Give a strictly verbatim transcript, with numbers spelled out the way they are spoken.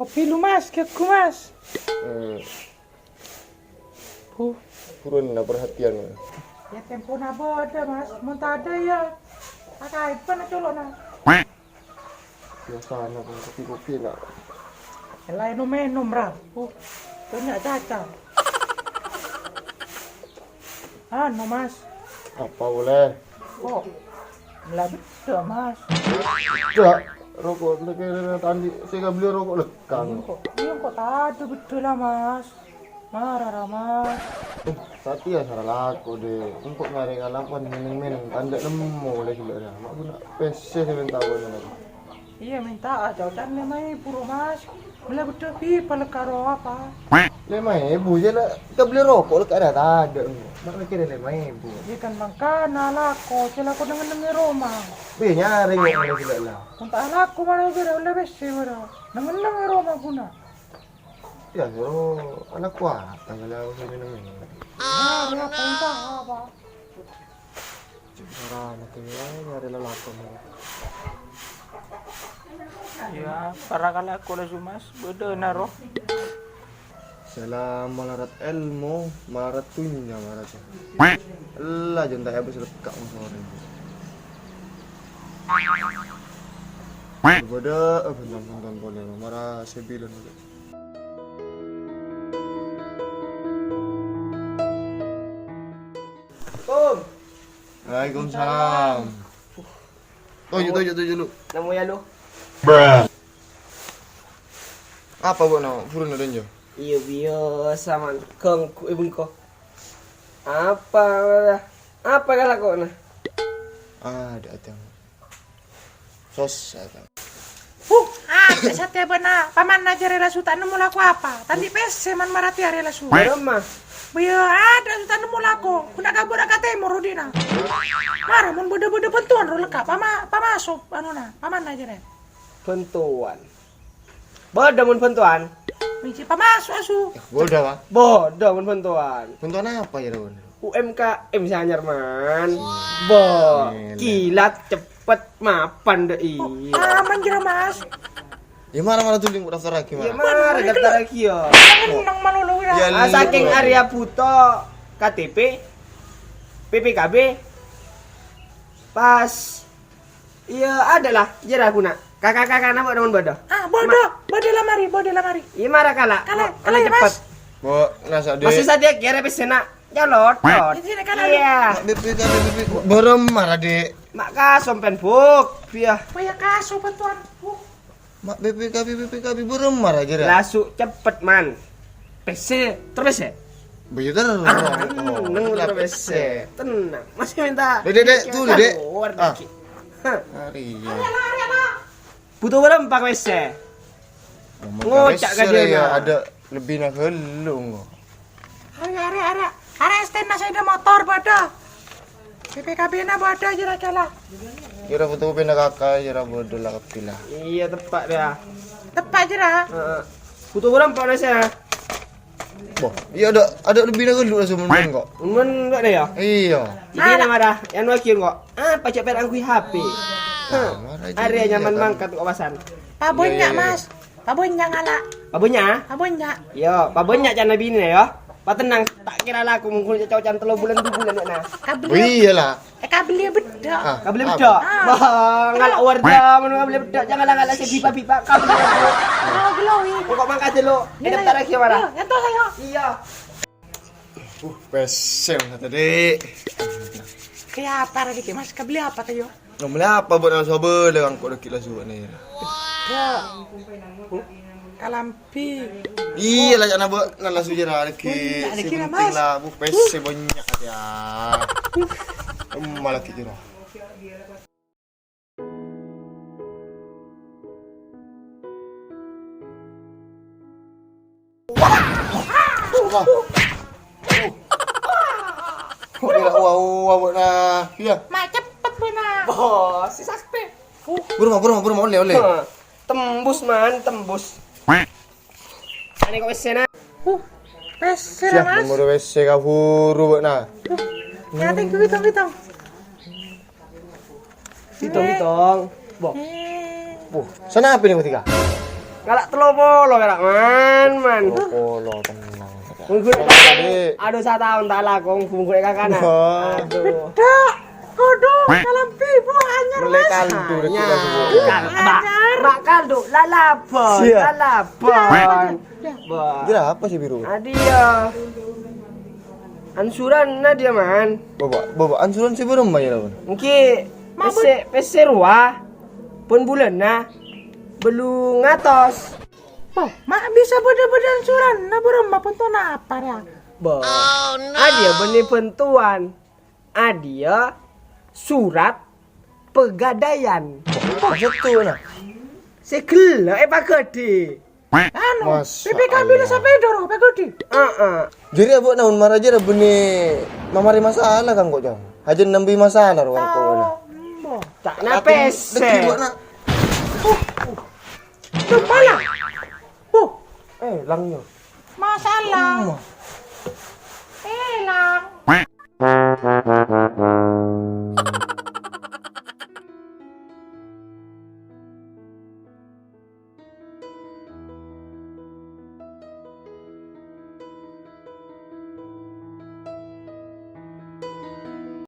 Kopi lu, Mas, ghiâghu, Mas. Eh, Huh. Buruan na perhatian. Ya, tempona bâdâ, Mas. Mon tadâ', ya, akaèpon colo'na. Biasana, Bang, kopi-kopi, na. Laèn nom-ènom, ra. Huh. Bânnya' caca. Anu, Mas. Apa boleh? Kok mella beddhâ, Mas? Dak, roko' lè kèrèna tandhi' sè kabelli roko' lekkan. Iyâ, kok. Iyâ, kok tadâ' beddhâ la, Mas. Mara ra, Mas. Eh, satèya sara lako, Dek. Engko' nyarè kalakowan mènèng-mènèng, tandâ' nemmo lè ghellâ' ra. Ma' ghuna pèssè sè mènta bâ'na lè. Iyâ, mènta aca-oca'an lèma èbu, ro, Mas. Mella beddhâ pipa lekka' ro apa? Lèma èbu jâ la kabelli roko' lekka' ra tadâ'. Ma' mèkkèrè lèma èbu. Iyâ, kan mangkana lako, jâ lako neng-enneng è roma. Bâ nyarè kok mella ghellâ' la. Mon ta' lako mara jârèya ollè pèssè bârâ. Neng-enneng è roma ghuna. Ya, soro anak kuat, tanggal aku sini nemen. Ah, berapa usaha, Pak? Cek carana tè, nyarè lalakon. Ya, para kalako la, Mas, bâdâna, ro. Sè la malarat èlmo, malarat dhunnya, malarat. Ella, jân ta' abis lekka' mosorè. Bâdâ, eh, bhunten-bhunten polè, mara sè bilân. Assalamualaikum. Waalaikumsalam. Toju', toju', toju' lu. Namo ya lu? Apa, Bu, no? Burun ada njo? Iya, biasa, man. Ganggu, eh, bengko. Apa, apa kalakona? Ada, ada. Sos, ada. Huh, ah, satèya bâ'na. Pamanna jârèya la su ta' nemmo lako apa. Tandhi' pèssè man marè tèya arè la su. Bârâmma? Bâ iyâ, ada su ta' nemmo lako. Ghuna kabur ka tèmor odi'na. Mara mon bâdâ-bâdâ bhântowan ro lekka', pama-, pamaso' anona, pamanna jârèya. Bhântowan. Bâdâ mon bhântowan. Mènji pamaso' asu. Bâdâ, Pak. Bâdâ mon bhântowan. Bhântowan apa ya, Ron? U M K M sè anyar, man. Bo, kilat cepet mapan dâ' iyâ. Aman jârèya, Mas. Ya, mara-mara dulu, daftar lagi, mara. Ya, mara daftar lagi, ya. Nang malolo, ya. Ah, saking arèya buto K T P, P P K B, pas Iyâ, ada la, jârèya ghuna. Kaka-kakana bâdâ mon bâdâ. Ah, bâdâ, bâdâ la marè, bâdâ la marè. Iyâ, mara kala. Kala, kala, cepet. Bo, nasa, Dek. Masih sadhâjâ kèra pèssèna. Nyolot. Iyâ. Bebe, bebe, bebe. Bârâmma ra, Dek. Ma' kaso sampèyan, Buk. Iyâ. Paya kaso bhântowan, Buk. Ma' bebe, bebe, bebe, bârâmma ra, jârèya. Langsung cepet, man. Pèssè, terro pèssè. Bâ iyâ terro. Ah, neng, terro pèssè. Tenang. Masih minta. Dek, dek, dek, tuh, dek. Ah. Hah. Arèya. Buto bârâmpa pèssè? Ngocak ka dia, ya, ada lebbi na ghâllu, engko'. Arè, arè, arè. Arè, stèna sepeda motor bâdâ. P P K B-na bâdâ, jârèya kala. Jârèya buto pèna kaka, jârèya bâdâ la kabbhi la. Iyâ, teppa', ya. Teppa', jârèya. Heeh. Buto bârâmpa pèssè, ya? Boh, iyâ, ada, ada lebbi na ghâllu la sampèyan, kok. Mon enggak deh, ya? Iyâ. Jadi, mara, yang wakil, kok. Ah, pajak pèra' ngangghuy H P. Hah. Arèya nyaman mangkat kok pasan. Iyâ, iyâ, iyâ. Pabânnya', Mas. Pabânnya' ngala'. Pabânnya', ah? Pabânnya'. Yo, pabânnya' ca'na binè, yo. Patennang, ta' kèra laku monggu cocok can tello bulân, du bulân, ya, nah. Kabellè. Oh, iyâ la. Eh, kabellè beddhâ'. Ah, kabellè beddhâ'. Ah. Wah, ngala' warda, mon kabellè beddhâ', jangan ngala' sè bipa-bipa, kabellè beddhâ'. Oh, glowing. Pokok mangkat dulu. Iyâ, daftar lagi, mara. Iyâ, entos, ayo. Iyâ. Uh, pèssè, Mas, tadi. Kaya apa lagi, Mas? Kabellè apa, tayo? Ngomong apa buat nang sobe le kangko deki la suwe ne. Beddhâ'. Kalambi. Iyâ la, ca'na buat nang la suwe jârèya lagi. Sè penting la, bu, pèssè bânnya' ya. Emma lagi jârèya. Wah. Wah, wah, wah, wah, nah. Iyâ. Ma' cepet, bâ'na. Bos, si sakti. Buru, buru, buru, ollè, ollè. Hah. Tembus, man, tembus. Ane kok pèssèna? Uh, pèssè, Mas. Nomor pèssè kaburu, bâ'na. Uh, ya, thank you, tong, tong. Itong-itong. Boh. Eh. Boh, sana apa ini, Mas Tika? Kala' tello polo pèra', Man, Man. Tello polo, tenang. Monggu Tadi. Aduh, sataon ta' alako, monggu kakana. Wah. Aduh. Dak, kodhu, kalambi, Bu, anyar, Mele Mas. Kaldu, Anyar. Kaldu. Bak, bak kaldu, lalaban, Siap. lalaban. Bah. Kira apa sih, Biru? Adi ya. Ansuranna dia, Man. Bapak, bapak, ansuran sih belum bayar, Bang? Engki Mabut. pèssè, pèssè rowa. Pon bulânna bâllung atos. Oh, ma' bisa bâdâ-bâdâ ansuranna bârâmma bhântona apa, ra? Bo. Adi ya bânnè bhântowan. Adi ya surat pegadaian. Maksud tuh, nah. Sè ghellâ' èpaghâdhi. Anu, Masya B P K B Allah. Sapèda ro, Pak Gudi. Heeh. Jadi, Abu, naon mara aja bânnè mamarè masalah kan kok, Jang? Aja nambi masalah ro, kan kok, nah. Embo. Ca'na Aku pèssè. lagi, Bu, nak. Coba lah. Bu. Eh, langnya. Masalah. Embo.